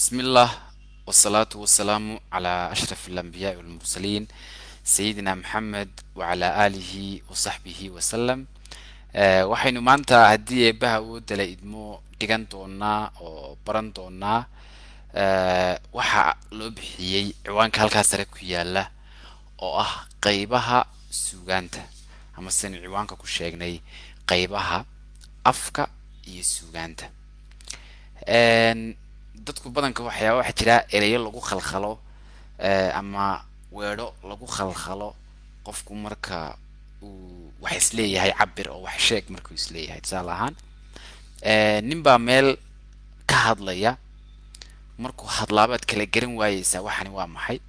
بسم الله والصلاة والسلام على أشرف الأنبياء والمرسلين سيدنا محمد وعلى آله وصحبه وسلم. Waxaynu maanta haddii eebbaha uu dala idmo dhigan doonaa oo baran doonaa waxa loo bixiyey ciwaanka halkaa sare ku yaala oo ah qaybaha suugaanta, ama sidaynu ciwaanka ku sheegnay, qaybaha afka iyo suugaanta. Dadku badanka waxyaaba waxaa jira ereyo lagu khalkhalo ama weedho lagu khalkhalo qofku marka uu wax isleeyahay cabir oo wax sheeg markuu isleeyahay. Tusaale ahaan, nin baa meel ka hadlaya, markuu hadlaabaad kala garan waayeysaa waxani waa maxay.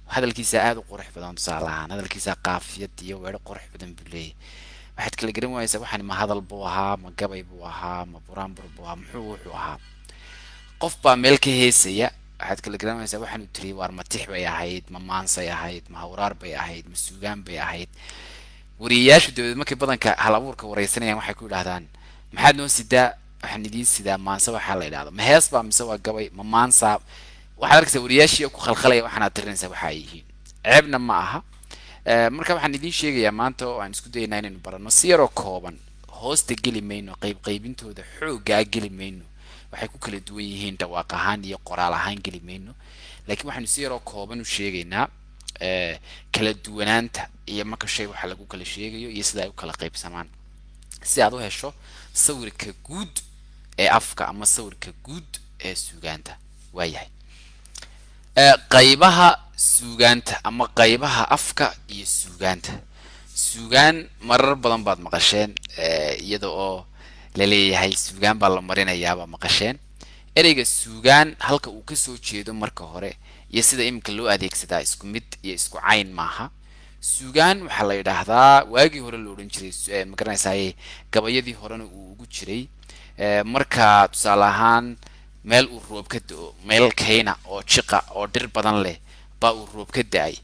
Hadalkiisa aada u qurux badan, tusaale ahaan hadalkiisa qaafiyad iyo weedho qurux badan buu leeyahay. Waxaad kala garan waayeysaa waxani ma hadal buu ahaa, ma gabay buu ahaa, ma buraanbur buu ahaa, muxuu wuxuu ahaa. Qof baa meel ka heesaya, waxaad kala garan waayeysaa waxaan uu tiriyay waar ma tix bay ahayd, ma maansay ahayd, ma hawraar bay ahayd, ma suugaan bay ahayd. Wariyayaashu dabadeed markay badanka hal abuurka wareysanayaan waxay ku yidhahdaan, "Maxaad noo sidaa?" "Waxaan idiin sidaa maanse." Waxaa la yidhahdo ma hees baa mise waa gabay, ma maansa? Waxaad arkaysaa wariyaashii oo ku khalkhalaya waxaanaad tirinaysaa waxa ay yihiin. Ceebna ma aha. Marka waxaan idiin sheegayaa maanta oo aan isku dayaynaa inaynu baranno si yaroo kooban. Hoosta geli mayno, qayb qaybintooda xooggaa geli mayno, waxay ku kala duwan yihiin dhawaaq ahaan iyo qoraal ahaan geli mayno, laakiin waxaynu si yaroo kooban u sheegaynaa kala duwanaanta iyo marka shay waxa lagu kala sheegayo iyo sida ay u kala qaybsamaan, si aad u hesho sawirka guud ee afka ama sawirka guud ee suugaanta. Waayahay, qaybaha suugaanta ama qaybaha afka iyo suugaanta. Suugaan marar badan baad maqasheen, iyada oo la leeyahay suugaan baa la marinayaa baa maqasheen. Ereyga suugaan halka uu kasoo jeedo marka hore iyo sida iminka loo adeegsadaa isku mid iyo isku cayn maaha. Suugaan waxaa la yidhaahdaa waagii hore la odhan jiray, ma garanaysaye, gabayadii horena uu ugu jiray, marka tusaale ahaan meel uu roob ka da'o, meel kayna oo jiqa oo dhir badan leh baa uu roob ka da'ay.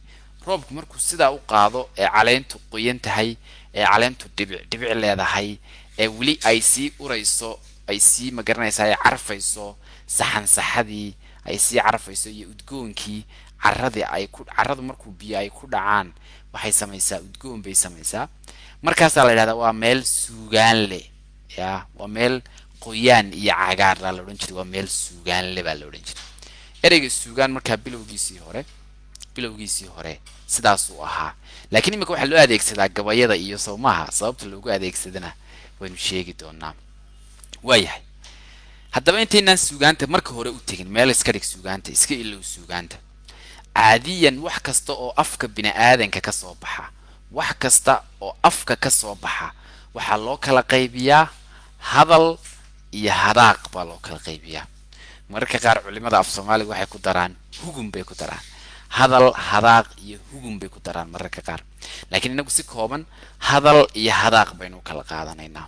Roobku markuu sidaa u qaado ee caleentu qoyan tahay, ee caleentu dhibic dhibic leedahay, ee weli ay sii urayso, ay sii, ma garanaysaa, ay carfayso, saxan saxadii ay sii carfayso iyo udgoonkii carradii ay ku carradu markuu biyo ay ku dhacaan waxay samaysaa udgoon bay samaysaa. Markaasaa la yidhahdaa waa meel suugaan leh. Ya, waa meel qoyaan iyo cagaar la odhan jiray, waa meel suugaan leh baa la odhan jiray. Ereyga suugaan markaa bilowgiisii hore sidaasuu ahaa, laakiin imika waxaa loo adeegsadaa gabayada iyo sawmaha. Sababta loogu adeegsadana waynu sheegi doonaa. Waayahay, haddaba intaynaan suugaanta marka hore u tegin, meel iska dhig suugaanta, iska ilow suugaanta. Caadiyan wax kasta oo afka bini aadanka ka soo baxa, wax kasta oo afka ka soo baxa waxaa loo kala qaybiyaa hadal iyo hadaaq baa loo kala qaybiyaa. Mararka qaar culimada af Soomaaliga waxay ku daraan hugun bay ku daraan. Hadal, hadaaq iyo hugun bay ku daraan mararka qaar, laakiin inagu si kooban hadal iyo hadaaq baynu kala qaadanaynaa.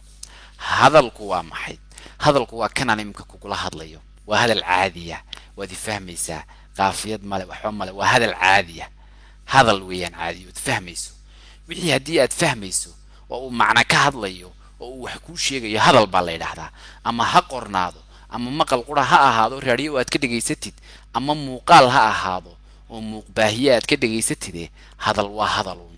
Hadalku waa maxay? Hadalku waa kanaan iminka kugula hadlayo, waa hadal caadiya, waad ifahmaysaa, qaafiyad male, waxba male, waa hadal caadiya. Hadal weeyaan caadiya ood fahmayso. Wixii haddii aad fahmayso oo uu macno ka hadlayo oo uu wax kuu sheegayo, hadal baa la yidhaahdaa. Ama ha qornaado ama maqal qura ha ahaado, raadiyo aad ka dhegaysatid, ama muuqaal ha ahaado oo muuqbaahiye aad ka dhegaysatide, hadal waa hadaluun.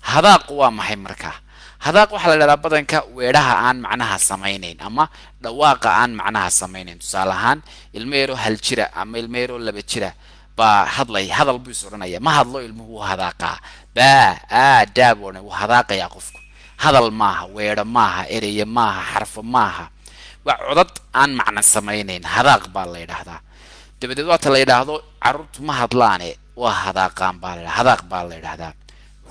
Hadaaqu waa maxay markaa? Hadaaq waxaa la yidhahdaa badanka weedhaha aan macnaha samaynayn ama dhawaaqa aan macnaha samaynayn. Tusaale ahaan, ilmo yaroo 1 jira ama ilmo yaroo 2 jira baa hadlay, hadal buu is odhanaya. Ma hadlo ilmuhu, wuu hadaaqaa, baa aa daa buu odhanaya, wuu hadaaqayaa qofku. Hadal maaha, weedho maaha, ereye maaha, xarfo maaha, waa codad aan macno samaynayn, hadaaq baa la yidhaahdaa. Dabadeed waata la yidhaahdo carruurtu ma hadlaane waa hadaaqaan baa la hadaaq baa la yidhaahdaa.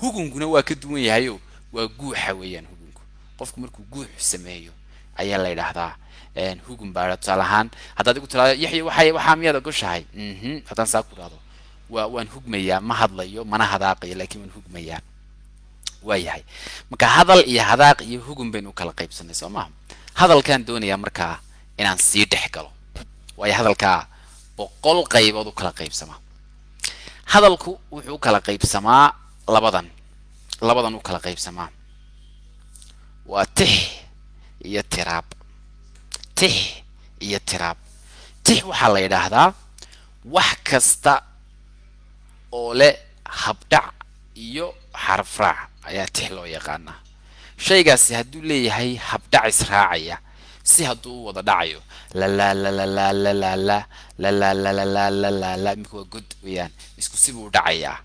Hugunkuna waa ka duwan yahayo, waa guuxa weeyaan hugunku. Qofku markuu guux sameeyo ayaa la yidhaahdaa hugun baa. Tusaale ahaan, haddaad igu tiraado, "Yaxya, waxay waxaa miyaad ogoshahay?" "Mhm," haddaan saa ku dhahdo, waan hugmayaa. Ma hadlayo mana hadaaqayo, laakiin waan hugmayaa. Waayahay, marka hadal iyo hadaaq iyo hugun baynu u kala qaybsanay, soo maha? Hadalkaan doonayaa markaa inaan sii dhex galo, waayo hadalkaa 100 qaybood u kala qaybsamaa. Hadalku wuxuu u kala qaybsamaa labadan u kala qaybsamaa, waa tix iyo tiraab. Tix iyo tiraab. Tix waxaa la yidhaahdaa wax kasta oo leh habdhac iyo xarafraac ayaa tix loo yaqaanaa. Shaygaasi hadduu leeyahay habdhac israacaya, si hadduu u wada dhacayo lalaalalalalala lalaalalalalala, imika waa god weeyaan, isku sibuu u dhacayaa,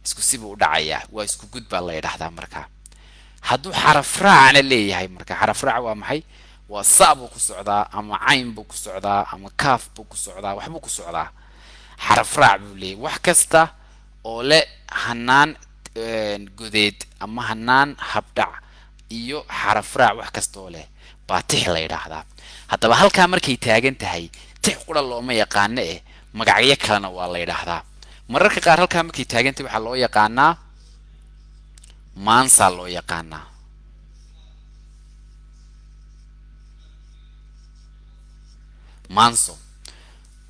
isku sibuu u dhacayaa, waa isku god baa la yidhaahdaa. Markaa hadduu xarafraacna leeyahay, marka xarafraac waa maxay? Waa sa buu ku socdaa ama cayn buu ku socdaa ama kaaf buu ku socdaa, waxbuu ku socdaa, xarafraac buu leeyahay. Wax kasta oo leh hanaan godeed ama hanaan habdhac iyo xarafraac, wax kasta oo leh baa tix la yidhaahdaa. Haddaba halkaa markay taagan tahay, tix qura looma yaqaano eh, magacyo kalena waa la yidhaahdaa. Mararka qaar halkaa markay taagan tahay waxaa loo yaqaanaa maansaa loo yaqaanaa. Maanso,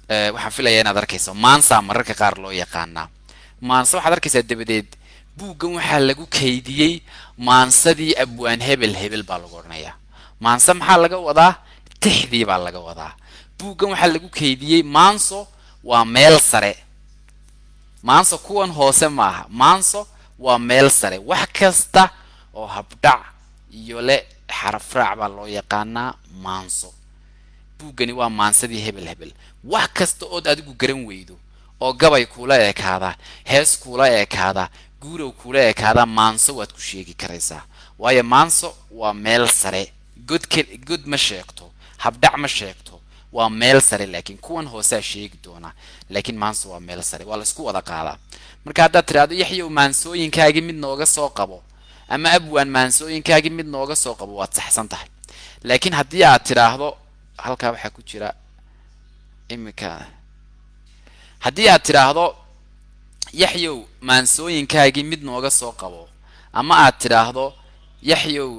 waxaan filayaa inaad arkayso, maansaa mararka qaar loo yaqaanaa. Maanso waxaad arkaysaa dabadeed buuggan waxaa lagu kaydiyey maansadii abwaan hebel hebel baa lagu odhanayaa. Maanse maxaa laga wadaa? Tixdii baa laga wadaa. Buuggan waxaa lagu kaydiyey maanso, waa meel sare. Maanso kuwan hoose maaha, maanso waa meel sare. Wax kasta oo habdhac iyo le xarafraac baa loo yaqaanaa maanso. Buuggani waa maansadii hebel hebel. Wax kasta ood adigu garan weydo oo gabay kuula ekaada, hees kuula ekaada, guurow kuula ekaada, maanso waad ku sheegi karaysaa. Waayo maanso waa meel sare, godka god ma sheegto, habdhac ma sheegto, waa meel sare. Laakiin kuwan hoosaa sheegi doona, laakiin maanso waa meel sare, waa la isku wada qaadaa. Marka haddaad tidhaahdo Yaxyow maansooyinkaagii mid nooga soo qabo, ama abwaan maansooyinkaagii mid nooga soo qabo, waad saxsan tahay. Laakiin haddii aad tidhaahdo halkaa waxaa ku jira iminka, haddii aad tidhaahdo Yaxyow maansooyinkaagii mid nooga soo qabo, ama aad tidhaahdo Yaxyow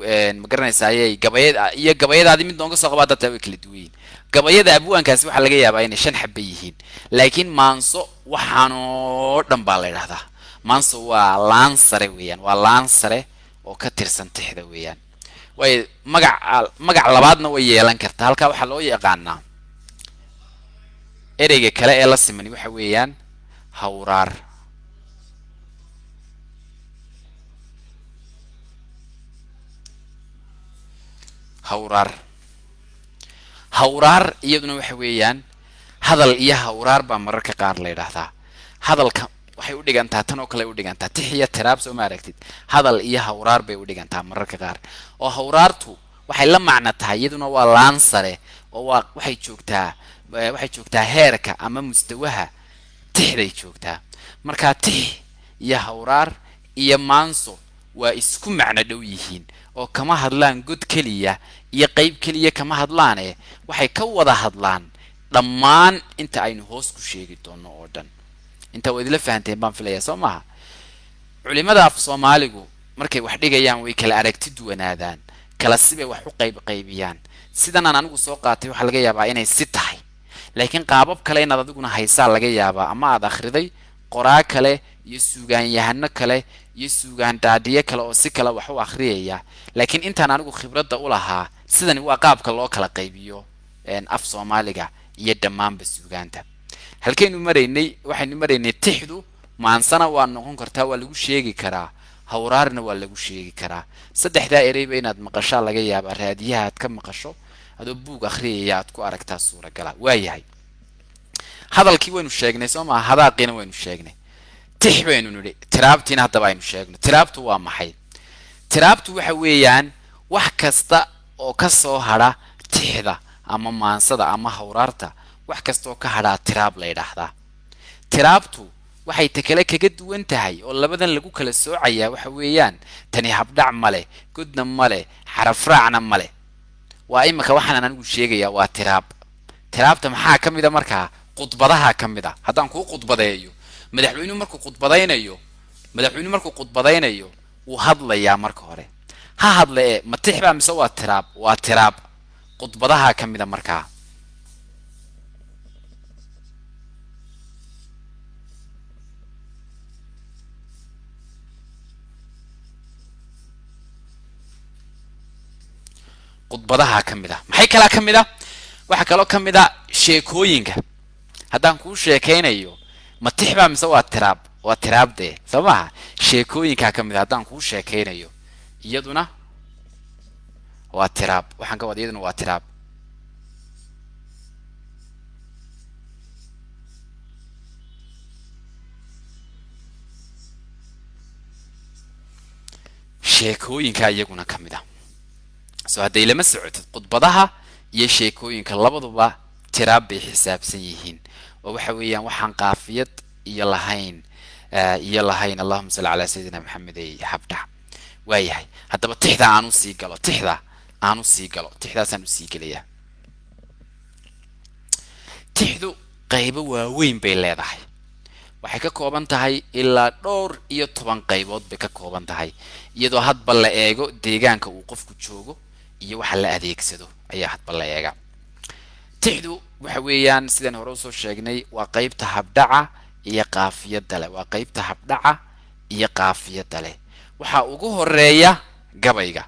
ma garanaysaaye gabayad iyo gabayadaadii mid nooga soo qabo, hadda taa way kala duwan yihiin. Gabayada abwaankaasi waxaa laga yaabaa inay 5 xaba yihiin, laakiin maanso waxaanoo dhan baa la yidhahdaa. Maanso waa laan sare weeyaan, waa laan sare oo ka tirsan tixda weeyaan. Way magac labaadna way yeelan kartaa. Halkaa waxaa loo yaqaanaa ereyga kale ee la simani waxa weeyaan hawraar. Hawraar, hawraar iyaduna waxa weeyaan hadal iyo hawraar baa mararka qaar la yidhaahdaa. Hadalka waxay u dhigantaa tan oo kale u dhigantaa tix iyo tiraab, soo ma aragtid? Hadal iyo hawraar bay u dhigantaa mararka qaar. Oo hawraartu waxay la macno tahay, iyaduna waa laan sare oo waa waxay joogtaa, waxay joogtaa heerka ama mustawaha tixday joogtaa. Markaa tix iyo hawraar iyo maanso waa isku macno dhow yihiin, oo kama hadlaan god keliya iyo qayb keliya kama hadlaane, waxay ka wada hadlaan dhammaan inta aynu hoos ku sheegi doono oo dhan. Inta waad ila fahanteen baan filayaa, soo maaha? Culimada af Soomaaligu markay wax dhigayaan way kala aragti duwanaadaan, kala sibay wax u qayb qaybiyaan. Sidan aan anigu soo qaatay waxaa laga yaabaa inay si tahay, laakiin qaabab kale inaad adiguna haysaa laga yaabaa, ama aad akhriday qoraa kale iyo suugaanyahano kale iyo suugaan daadhiye kale oo si kale wax u akhriyaya. Laakiin intaan anigu khibradda u lahaa, sidani waa qaabka loo kala qaybiyo af Soomaaliga iyo dhammaanba suugaanta. Halkaynu maraynay? Waxaynu maraynay tixdu maansana waa noqon kartaa, waa lagu sheegi karaa, hawraarna waa lagu sheegi karaa. Saddexdaa ereyba inaad maqashaa laga yaabaa, raadiyaha aad ka maqasho, adoo buug akhriyaya aad ku aragtaa suuragala. Waayahay, hadalkii waynu sheegnay soo maha? Hadaaqiina waynu sheegnay, tix baynu nidhi, tiraabtiina haddaba aynu sheegno. Tiraabtu waa maxay? Tiraabtu waxa weeyaan wax kasta oo ka soo hadha tixda ama maansada ama hawraarta, wax kasta oo ka hadhaa tiraab la yidhaahdaa. Tiraabtu waxay ta kale kaga duwan tahay oo labadan lagu kala soocayaa waxa weeyaan tani habdhac male, godna male, xarafraacna male. Waa imika waxaanan anigu sheegayaa waa tiraab. Tiraabta maxaa ka mid a? Markaa khudbadaha ka mid a. Haddaan kuu khudbadeeyo, madaxweynuhu markuu khudbadaynayo, madaxweynuhu markuu khudbadaynayo wuu hadlayaa. Marka hore ha hadle e, ma tix baa mise waa tiraab? Waa tiraab. Khudbadaha ka mid a markaa. Khudbadaha ka mid a. Maxay kalaa ka mid a? Waxaa kaloo ka mid a Sheekooyinka haddaan kuu sheekaynayo, ma tix baa mise waa tiraab? Waa tiraab dee, soo maha? Sheekooyinkaa ka mid a. Haddaan kuu sheekaynayo, iyaduna waa tiraab. Waxaan ka wada, iyaduna waa tiraab. Sheekooyinkaa iyaguna ka mid ah. So hadday lama socotid, khudbadaha iyo sheekooyinka labaduba tiraab bay xisaabsan yihiin, oo waxa weeyaan waxaan qaafiyad iyo lahayn iyo lahayn, allahuma salli calaa sayidina Maxamed, ay habdhac. Waayahay, haddaba tixda aan usii galo, tixda aan usii galo, tixdaasaan usii gelayaa. Tixdu qaybo waaweyn bay leedahay. Waxay ka kooban tahay ilaa dhowr iyo toban qaybood bay ka kooban tahay, iyadoo hadba la eego deegaanka uu qofku joogo iyo waxa la adeegsado ayaa hadba la eega. Tixdu waxa weeyaan, sidaan hore usoo sheegnay, waa qaybta habdhaca iyo qaafiyadda leh. Waa qaybta habdhaca iyo qaafiyadda leh. Waxaa ugu horeeya gabayga.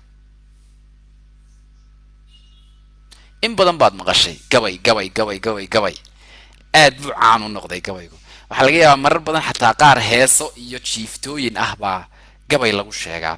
In badan baad maqashay gabay, gabay, gabay, gabay, gabay. Aad buu caan u noqday gabaygu. Waxaa laga yaabaa marar badan xataa qaar heeso iyo jiiftooyin ah baa gabay lagu sheegaa.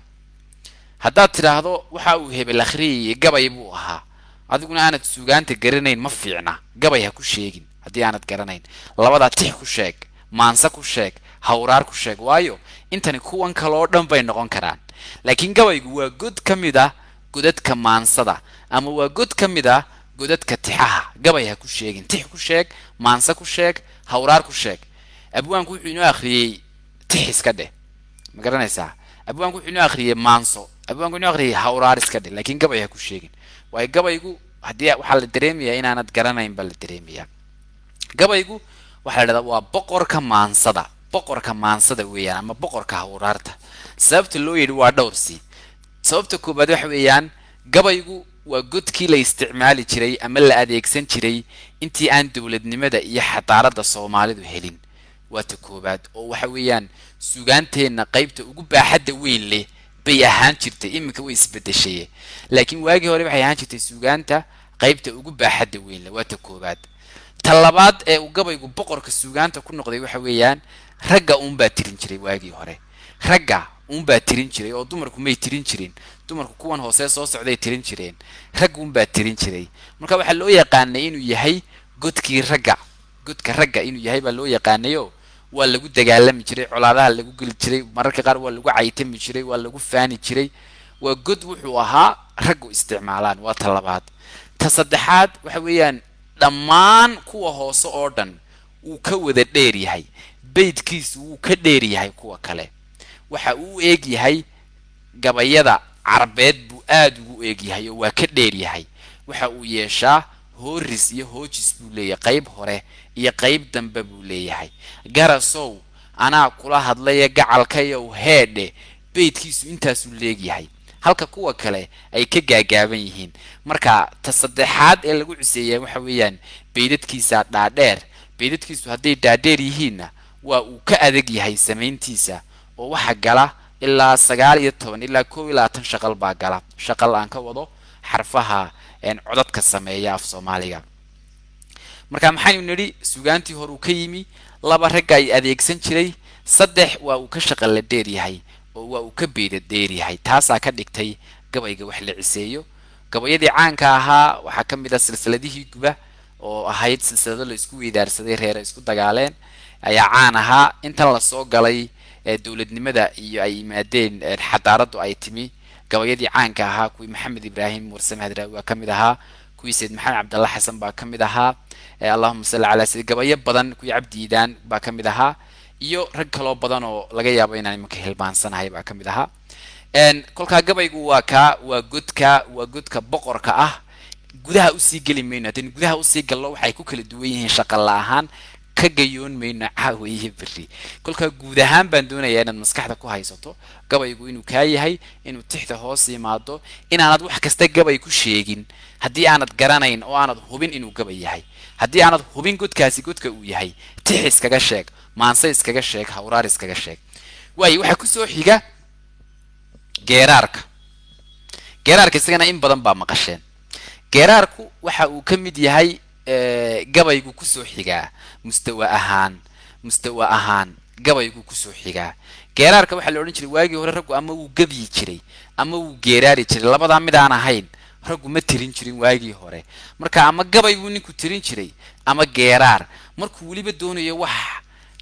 Haddaad tidhaahdo waxa uu hebel akhriyayay gabay buu ahaa, adiguna aanad suugaanta garanayn, ma fiicna. Gabay ha ku sheegin haddii aanad garanayn. Labadaa tix ku sheeg, maanse ku sheeg, hawraar ku sheeg, waayo intani kuwan kaloo dhan bay noqon karaan. Laakiin gabaygu waa god ka mid ah godadka maansada ama waa god ka mid ah godadka tixaha. Gabay ha ku sheegin, tix ku sheeg, maanse ku sheeg, hawraar ku sheeg. Abwaanku wuxuu inoo akhriyey tix iska dheh, ma garanaysaa? Abwaanku wuxuu inoo akhriyey maanso, abwaanku inoo akhriyey hawraar iska dheh, laakiin gabay ha ku sheegin, waayo gabaygu haddii waxaa la dareemayaa inaanad garanayn baa la dareemayaa. Gabaygu waxaa la dhahdaa waa boqorka maansada. Boqorka maansada weeyaan ama boqorka hawraarta. Sababta loo yidhi waa dhowrsi. Sababta koobaad waxa weeyaan, gabaygu waa godkii la isticmaali jiray ama la adeegsan jiray intii aan dowladnimada iyo xadaaradda Soomaalidu helin. Waa ta koobaad, oo waxa weeyaan sugaanteenna qaybta ugu baaxadda weyn leh bay ahaan jirtay. Iminka way isbedeshaye, laakiin waagii hore waxay ahaan jirtay sugaanta qaybta ugu baaxadda weyn leh. Waa ta koobaad. Ta labaad ee uu gabaygu boqorka suugaanta ku noqday waxa weeyaan, ragga uunbaa tirin jiray waagii hore. Ragga uunbaa tirin jiray oo dumarku may tirin jirin. Dumarku kuwan hoose soo socday tirin jireen, ragga uunbaa tirin jiray. Marka waxaa loo yaqaanay inuu yahay godkii ragga, godka ragga inuu yahay baa loo yaqaanayo. Waa lagu dagaalami jiray, colaadaha lagu geli jiray, mararka qaar waa lagu caytami jiray, waa lagu faani jiray. Waa god wuxuu ahaa raggu isticmaalaan. Waa ta labaad. Ta saddexaad waxa weeyaan, dhammaan kuwa hoose oo dhan wuu ka wada dheer yahay. Beydkiisu wuu ka dheer yahay kuwa kale. Waxa uu eeg yahay gabayada Carbeed buu aada ugu eeg yahay, oo waa ka dheer yahay. Waxa uu yeeshaa hooris iyo hoojis buu leeyahay, qayb hore iyo qayb dambe buu leeyahay. Garasow anaa kula hadlaya, gacalkayow heedhe, beydkiisu intaasuu leegyahay, halka kuwa kale ay ka gaagaaban yihiin. Marka ta saddexaad ee lagu cuseeyaa waxa weeyaan beydadkiisa dhaadheer. Beydadkiisu hadday dhaadheer yihiinna, waa uu ka adag yahay samayntiisa, oo waxa gala ilaa 19 ilaa 21 shaqal baa gala. Shaqal aan ka wado xarfaha codadka sameeya af Soomaaliga. Marka maxaynu nidhi? Sugaantii hore uu ka yimi. Laba, ragga ay adeegsan jiray. Saddex, waa uu ka shaqala dheer yahay oo waa uu ka beeda dheer yahay. Taasaa ka dhigtay gabayga wax la ciseeyo. Gabayadii caanka ahaa waxaa ka mid ah silsiladihii Guba, oo ahayd silsilado la isku weydaarsaday, reere isku dagaaleen ayaa caan ahaa. Intan lasoo galay ee dowladnimada iyo ay yimaadeen xadaaraddu ay timi, gabayadii caanka ahaa kuwii Maxamed Ibraahim Warsame Hadraawi waa ka mid ahaa, kuwii Sayid Maxamed Cabdalla Xasan baa ka mid ahaa, allahuma salli calaa sayid, gabayo badan, kuwii Cabdi Iidaan baa ka mid ahaa, iyo rag kaloo badan oo laga yaabo inaan iminka hilmaansanahay baa ka mid ahaa. Kolkaa gabaygu waa kaa, waa godka, waa godka boqorka ah. Gudaha usii geli mayno. Haddaynu gudaha usii gallo, waxay ku kala duwan yihiin shaqala ahaan, ka gayoon mayno caawa iyo berri. Kolkaa guud ahaan baan doonayaa inaad maskaxda ku haysato gabaygu inuu kaa yahay, inuu tixda hoos yimaado, inaanad wax kasta gabay ku sheegin haddii aanad garanayn oo aanad hubin inuu gabay yahay. Haddii aanad hubin godkaasi godka uu yahay, tix iskaga sheeg, maanse iskaga sheeg, hawraar iskaga sheeg. Waayo, waxaa kusoo xiga geeraarka. Geeraarka isagana in badan baa maqasheen. Geeraarku waxa uu ka mid yahay Gabaygu kusoo xigaa mustawa ahaan, mustawa ahaan gabaygu kusoo xigaa. Geeraarka waxaa la odhan jiray waagii hore raggu ama wuu gabyi jiray ama wuu geeraari jiray, labadaa mid aan ahayn raggu ma tirin jirin waagii hore. Marka ama gabay buu ninku tirin jiray ama geeraar. Markuu weliba doonayo wax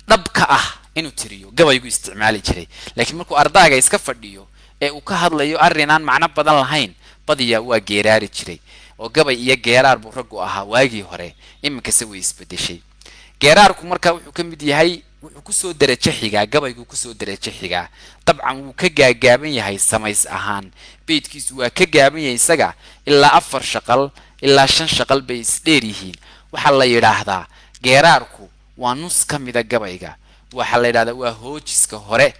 dhab ka ah inuu tiriyo, gabaygu isticmaali jiray. Laakiin markuu ardaaga iska fadhiyo ee uu ka hadlayo arrin aan macno badan lahayn, badiyaa waa geeraari jiray. Oo gabay iyo geeraar buu raggu ahaa waagii hore, iminkase way isbedeshay. Geeraarku markaa wuxuu ka mid yahay, wuxuu kusoo derajo xigaa gabaygu, kusoo derajo xigaa. Dabcan wuu ka gaagaaban yahay samays ahaan, beydkiisu waa ka gaaban yahay isaga, ilaa 4 shaqal ilaa 5 shaqal bay isdheer yihiin. Waxaa la yidhaahdaa geeraarku waa nus ka mida gabayga. Waxaa la yidhahdaa waa hoojiska hore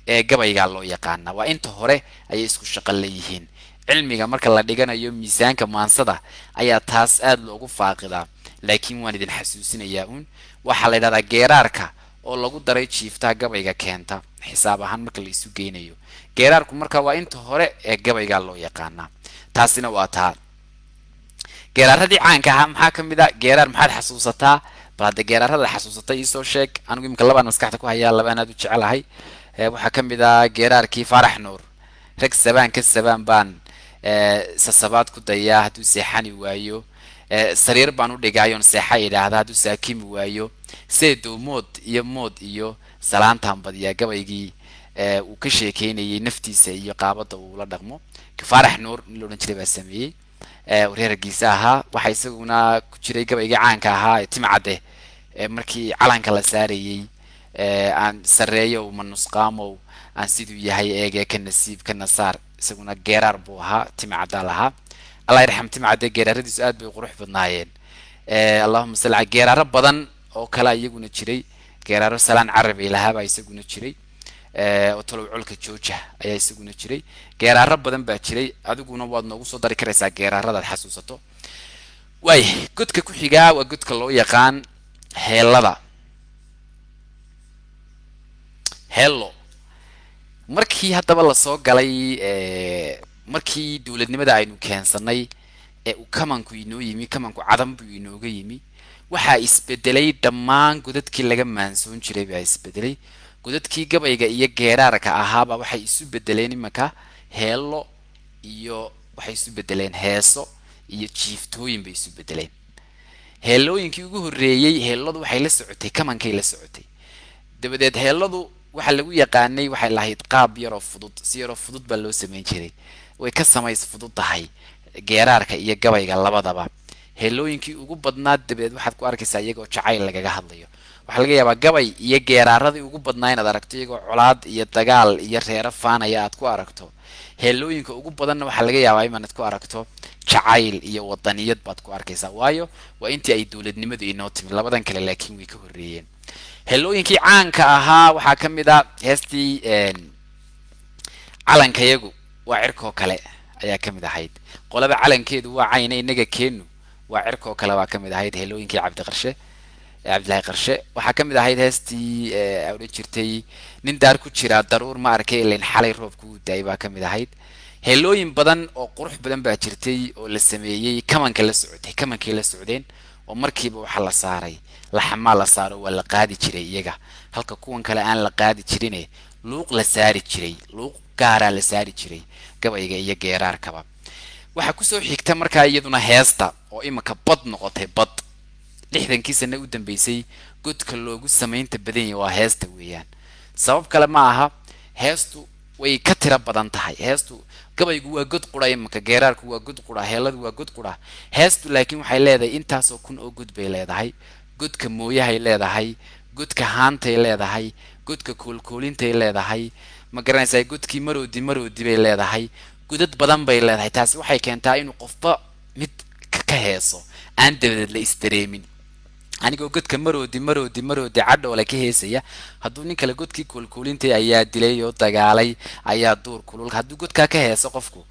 ee gabaygaa loo yaqaana, waa inta hore ayay isku shaqal leeyihiin. Cilmiga marka la dhiganayo miisaanka maansada ayaa taas aada loogu faaqidaa, laakiin waan idin xasuusinayaa uun. Waxaa la yidhahdaa geeraarka oo lagu daray jiiftaha gabayga keenta xisaab ahaan marka la isu geynayo. Geeraarku marka waa inta hore ee gabaygaa loo yaqaanaa. Taasina waa taa. Geeraaradii caanka ahaa maxaa ka mid a? Geeraar maxaad xasuusataa? Bal hadda geeraarada xasuusatay iisoo sheeg. Anigu imika labaan maskaxda ku hayaa, labaan aad u jecelahay. Waxaa ka mid ah geeraarkii Faarax Nuur: rag sabaan ka sabaan baan sasabaad ku dayaa, hadduu seexani waayo sariir baan u dhigaayoon seexa idhaahda, hadduu saakimi waayo seedow mood iyo mood iyo salaantaan badiyaa. Gabaygii uu ka sheekeynayay naftiisa iyo qaabada uu la dhaqmo, Faarax Nuur nin la odhan jiray baa sameeyey, reergiisa ahaa. Waxaa isaguna ku jiray gabaygii caanka ahaa ee Timcadde, markii calanka la saarayey: aan sarreeyow ma nusqaamow, aan siduu yahay eegee ka nasiib ka nasaar. Isaguna geeraar buu ahaa, Timcaddaa lahaa, Allah yarxam Timcadde. Geeraaradiisu aad bay qurux badnaayeen. Allahuma salli ala. Geeraaro badan oo kale iyaguna jiray, geeraaro Salaan Carabi lahaa baa isaguna jiray, oo talow colka jooja ayaa isaguna jiray. Geeraaro badan baa jiray, adiguna waad noogu soo dari karaysaa geeraaradaad xasuusato. Waaya, godka ku xigaa waa godka loo yaqaan heellada, heello. Markii haddaba lasoo galay, markii dowladnimada aynu keensanay ee uu kamanku inoo yimi, kamanku Cadan buu inooga yimi, waxaa isbedelay dhammaan godadkii laga maansoon jiray baa isbedelay. Godadkii gabayga iyo geeraarka ahaaba waxay isu bedeleen imanka heello iyo waxay isu bedeleen heeso iyo jiiftooyin bay isu bedeleen. Heellooyinkii ugu horreeyey, heelladu waxay la socotay kamankay la socotay. Dabadeed heelladu waxaa lagu yaqaanay waxay lahayd qaab yaroo fudud, si yaroo fudud baa loo samayn jiray, way ka samays fudud tahay geeraarka iyo gabayga labadaba. Heellooyinkii ugu badnaa dabadeed waxaad ku arkaysaa iyagoo jacayl lagaga hadlayo. Waxaa laga yaabaa gabay iyo geeraaradii ugu badnaa inaad aragto iyagoo colaad iyo dagaal iyo reero faanaya aad ku aragto. Heellooyinka ugu badanna waxaa laga yaabaa inaad ku aragto jacayl iyo wadaniyad baad ku arkaysaa, waayo waa intii ay dowladnimadu inoo timid. Labadan kale laakiin way ka horreeyeen. Heellooyinkii caanka ahaa waxaa ka mid a heestii calankayagu waa cirkoo kale ayaa ka mid ahayd. Qolaba calankeedu waa cayna, inaga keenu waa cirkoo kale baa ka mid ahayd heellooyinkii Cabdiqarshe, Cabdillahi Qarshe. Waxaa ka mid ahayd heestii odhan jirtay nin daar ku jiraa daruur ma arkay ilayn xalay roobku uu daayay baa ka mid ahayd. Heellooyin badan oo qurux badan baa jirtay oo la sameeyey kamanka la socotay, kamankay la socdeen oo markiiba waxaa la saaray laxamaa la saaro, waa la qaadi jiray iyaga, halka kuwan kale aan la qaadi jirine luuq la saari jiray, luuq gaaraa la saari jiray gabayga iyo geeraarkaba. Waxaa kusoo xigta markaa iyaduna heesta oo iminka bad noqotay, bad 60kii sane u dambeysay godka loogu samaynta badan yahay waa heesta weeyaan. Sabab kale ma aha, heestu way ka tiro badan tahay. Heestu, gabaygu waa god qura iminka, geeraarku waa god qura, heelladu waa god qura. Heestu laakiin waxay leedahay intaasoo kun oo god bay leedahay. Godka mooyahay leedahay, godka haantay leedahay, godka koolkoolintay leedahay, ma garanaysaa, godkii maroodi maroodi bay leedahay, godad badan bay leedahay. Taasi waxay keentaa inuu qofba mid ka heeso aan dabadeed la isdareemin. Anigoo godka maroodi maroodi maroodi cadhoole ka heesaya, hadduu nin kale godkii koolkoolintay ayaa dilay oo dagaalay ayaa duur kulul, hadduu godkaa ka heeso qofku,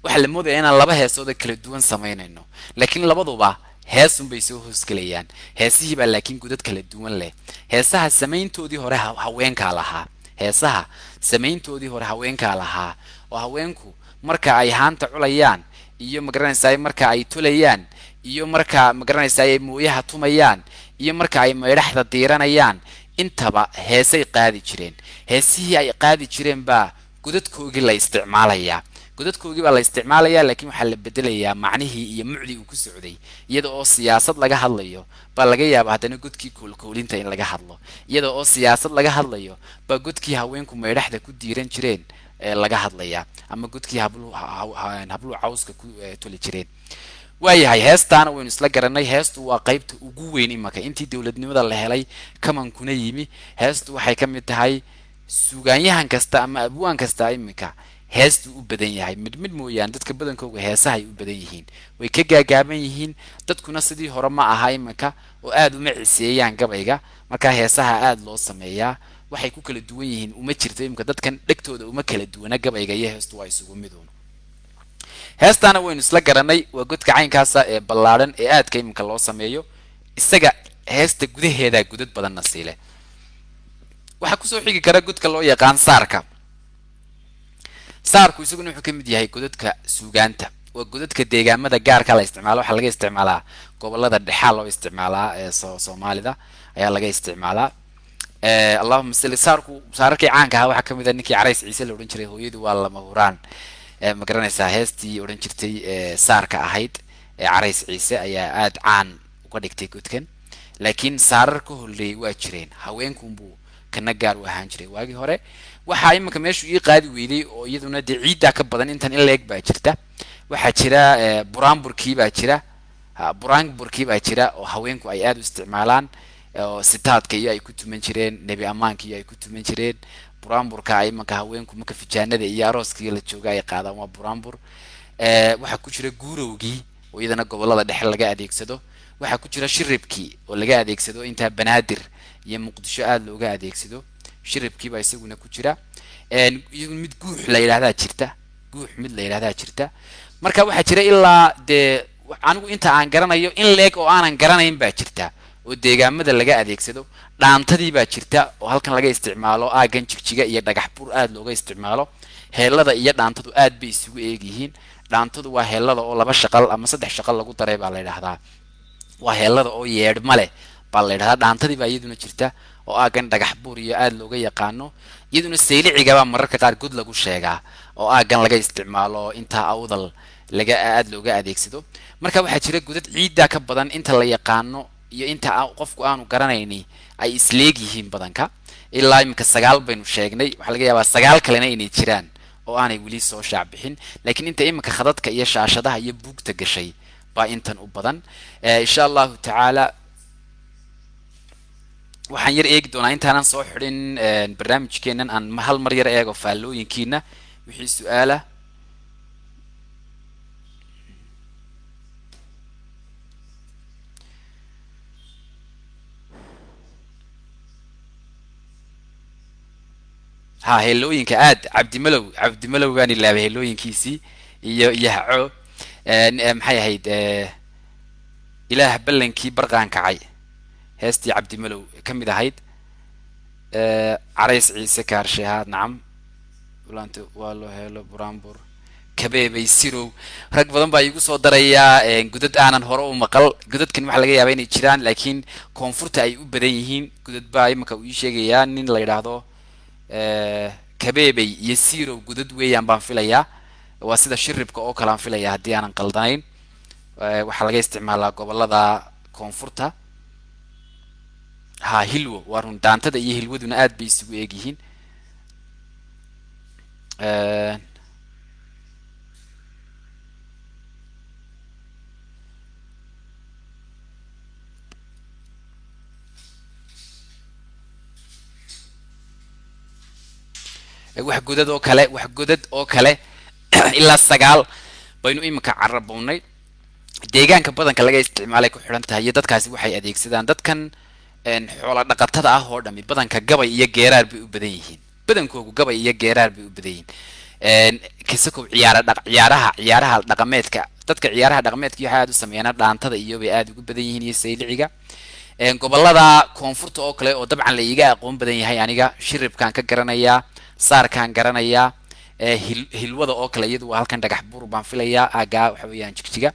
waxaa la moodaya inaan laba heesooda kala duwan samaynayno, laakiin labaduba heesun bay soo hoosgelayaan. Heesihii baa laakiin godad kala duwan leh. Heesaha samayntoodii hore haweenkaa lahaa, heesaha samayntoodii hore haweenkaa lahaa, oo haweenku marka ay haanta culayaan iyo magaranaysaa marka ay tulayaan Iyo marka ma garanaysaa ay mooyaha tumayaan, iyo marka ay maydhaxda diiranayaan, intaba heesay qaadi jireen. Heesihii ay qaadi jireen baa godadkoogii la isticmaalayaa, godadkoogii baa la isticmaalayaa, laakiin waxaa la bedelayaa macnihii iyo mucdii uu ku socday. Iyada oo siyaasad laga hadlayo baa laga yaaba haddana godkii koolkoolinta in laga hadlo. Iyada oo siyaasad laga hadlayo baa godkii haweenku maydhaxda ku diiran jireen ee laga hadlayaa, ama godkii habluhu cawska ku toli jireen. Waayahay, heestaana waynu isla garanay. Heestu waa qaybta ugu weyn imanka intii dowladnimada la helay, kamankuna yimi. Heestu waxay ka mid tahay suugaanyahan kasta ama abwaan kasta iminka heestuu u badan yahay, mid mid mooyaane dadka badankooga heesahay u badan yihiin, way ka gaagaaban yihiin. Dadkuna sidii hore ma aha iminka oo aada uma ciseeyaan gabayga, markaa heesaha aada loo sameeyaa. Waxay ku kala duwan yihiin uma jirto iminka, dadkan dhegtooda uma kala duwana, gabayga iyo heestu waa isugu miduun. Heestaana waynu isla garanay, waa godka caynkaasa ee ballaadhan ee aadka iminka loo sameeyo. Isaga heesta gudaheedaa godad badanna siile. Waxaa kusoo xigi kara godka loo yaqaan saarka. Saarku isaguna wuxuu ka mid yahay godadka suugaanta, waa godadka deegaamada gaarka la isticmaalo. Waxaa laga isticmaalaa gobolada dhexaa loo isticmaalaa ee Soomaalida ayaa laga isticmaalaa. Allahuma salli. Saarku saararkii caanka ahaa waxaa kamid ah ninkii Carays Ciise la odhan jiray, hooyadu waa lama huraan. Ma garanaysaa heestii odhan jirtay saarka ahayd ee Carays Ciise ayaa aada caan uga dhigtay godkan. Laakiin saarar ka horreeyay waa jireen, haweenkunbuu kana gaar u ahaan jiray waagii hore. Waxaa iminka meeshu ii qaadi weyday oo iyaduna dee ciiddaa ka badan intan in leeg baa jirta. Waxaa jira buraanburkii baa jira, buraanburkii baa jira oo haweenku ay aada u isticmaalaan, oo sitaadka iyo ay ku tuman jireen, nebi ammaanka iyo ay ku tuman jireen. Buraanburka ay imanka haweenku marka fijaanada iyo arooskii la jooga ay qaadaan waa buraanbur. Waxaa ku jira guurowgii oo iyadana gobolada dhexe laga adeegsado. Waxaa ku jira shiribkii oo laga adeegsado intaa Banaadir iyo Muqdisho aada looga adeegsado, shiribkii baa isaguna ku jira. Iyagu mid guux la yidhahdaa jirta, guux mid la yidhahdaa jirta. Marka waxaa jira ilaa dee anigu inta aan garanayo in leeg oo aanan garanayn baa jirta oo deegaamada laga adeegsado. Dhaantadii baa jirta oo halkan laga isticmaalo, aaggan Jigjiga iyo Dhagax Bur aada looga isticmaalo. Heellada iyo dhaantadu aad bay isugu eeg yihiin. Dhaantadu waa heellada oo laba shaqal ama saddex shaqal lagu daray baa la yidhaahdaa, waa heellada oo yeedhma leh baa la yidhahdaa. Dhaantadii baa iyaduna jirta oo aaggan Dhagax Buur iyo aada looga yaqaano. Iyaduna saylicigabaa mararka qaar god lagu sheegaa oo aaggan laga isticmaalo, intaa Awdal laga aada looga adeegsado. Marka waxaa jira godad ciiddaa ka badan inta la yaqaano iyo inta qofku aanu garanayni ay isleeg yihiin badanka. Ilaa iminka 9 baynu sheegnay, waxaa laga yaabaa 9 kalena inay jiraan oo aanay weli soo shaac bixin, laakiin inta iminka khadadka iyo shaashadaha iyo buugta gashay baa intan u badan. Insha allahu tacaala waxaan yar eegi doonaa intaanan soo xidhin barnaamijkeenan aan hal mar yar eego faallooyinkiina wixii su-aala. Ha, heelooyinka aad Cabdimalow, Cabdimalow baan ilaabay heelooyinkiisii iyo haco. Maxay ahayd? Ilaah ballankii barqaan kacay, heestii Cabdimalow ka mid ahayd. Carays Ciise kaarshehaad, nacam, ulaanta waa loo heelo buraanbur kabeebay sirow. Rag badan baa iigu soo darayaa godad aanan hore u maqal. Godadkan waxaa laga yaabaa inay jiraan, laakiin koonfurta ay u badan yihiin. Godad baa imanka uu ii sheegayaa nin la yidhaahdo kabeebay iyo sirow, godad weeyaan baan filayaa, waa sida shiribka oo kale aan filayaa haddii aanan qaldanayn. Waxaa laga isticmaalaa gobolada koonfurta. Ha, hilwo waa run, daantada iyo hilwaduna aad bay isugu eeg yihiin. Wax godad oo kale, wax godad oo kale ilaa 9 baynu iminka carabownay. Deegaanka badanka laga isticmaalay ku xidhan tahay iyo dadkaasi waxay adeegsadaan. Dadkan xoola dhaqatada ah oo dhami badanka gabay iyo geeraar bay u badan yihiin, badankoogu gabay iyo geeraar bay u badan yihiin. Kasakow ciyaara dhaq ciyaaraha, ciyaaraha dhaqameedka, dadka ciyaaraha dhaqameedka waxay aada u sameeyaan dhaantada iyo bay aada ugu badan yihiin iyo sayliciga. Gobolada koonfurta oo kale oo dabcan la iiga aqoon badan yahay, aniga shiribkaan ka garanayaa, saarkaan garanayaa, hilwada oo kale iyadu waa halkan Dhagax Buur baan filayaa, aagaa waxa weeyaan Jigjiga.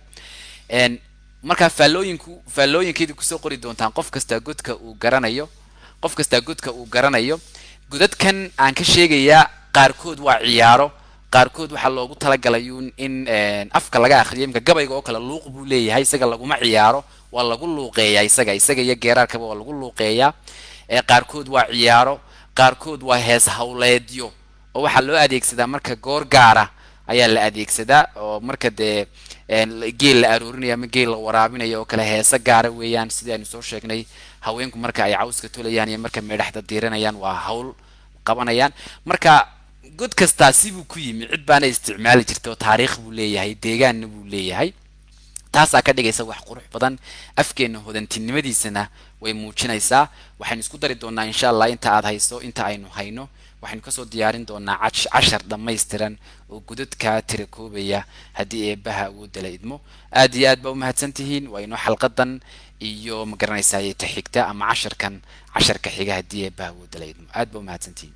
Markaa faallooyinku, faallooyinkeedu kusoo qori doontaan qof kastaa godka uu garanayo, qof kastaa godka uu garanayo. Godadkan aan ka sheegayaa qaarkood waa ciyaaro, qaarkood waxaa loogu talagalay uun in afka laga akhriyo. Imka gabayga oo kale luuq buu leeyahay, isaga laguma ciyaaro, waa lagu luuqeeyaa isaga, isaga iyo geeraarkaba waa lagu luuqeeyaa. Qaarkood waa ciyaaro, qaarkood waa hees hawleedyo, oo waxaa loo adeegsadaa marka goor gaara ayaa la adeegsadaa, oo marka dee geel la aroorinayo ama geel la waraabinayo oo kale, heese gaara weeyaan. Sidii aynu soo sheegnay, haweenku marka ay cawska tolayaan iyo marka meedhaxda diiranayaan waa hawl qabanayaan. Marka god kastaa sibuu ku yimi, cid baana isticmaali jirta, oo taariikh buu leeyahay, deegaanna buu leeyahay. Taasaa ka dhigaysa wax qurux badan, afkeenna hodantinimadiisana way muujinaysaa. Waxaynu isku dari doonaa insha Allah inta aad hayso, inta aynu hayno, waxaynu kasoo diyaarin doonaa cashar dhammaystiran oo godadkaa tira koobaya, haddii eebbaha awoodda la idmo. Aad iyo aad baa umahadsan tihiin. Waa inoo xalqadan iyo, ma garanaysaa, ta xigta ama casharkan casharka xiga, haddii eebbaha awoodda la idmo. Aad baa umahadsan tihiin.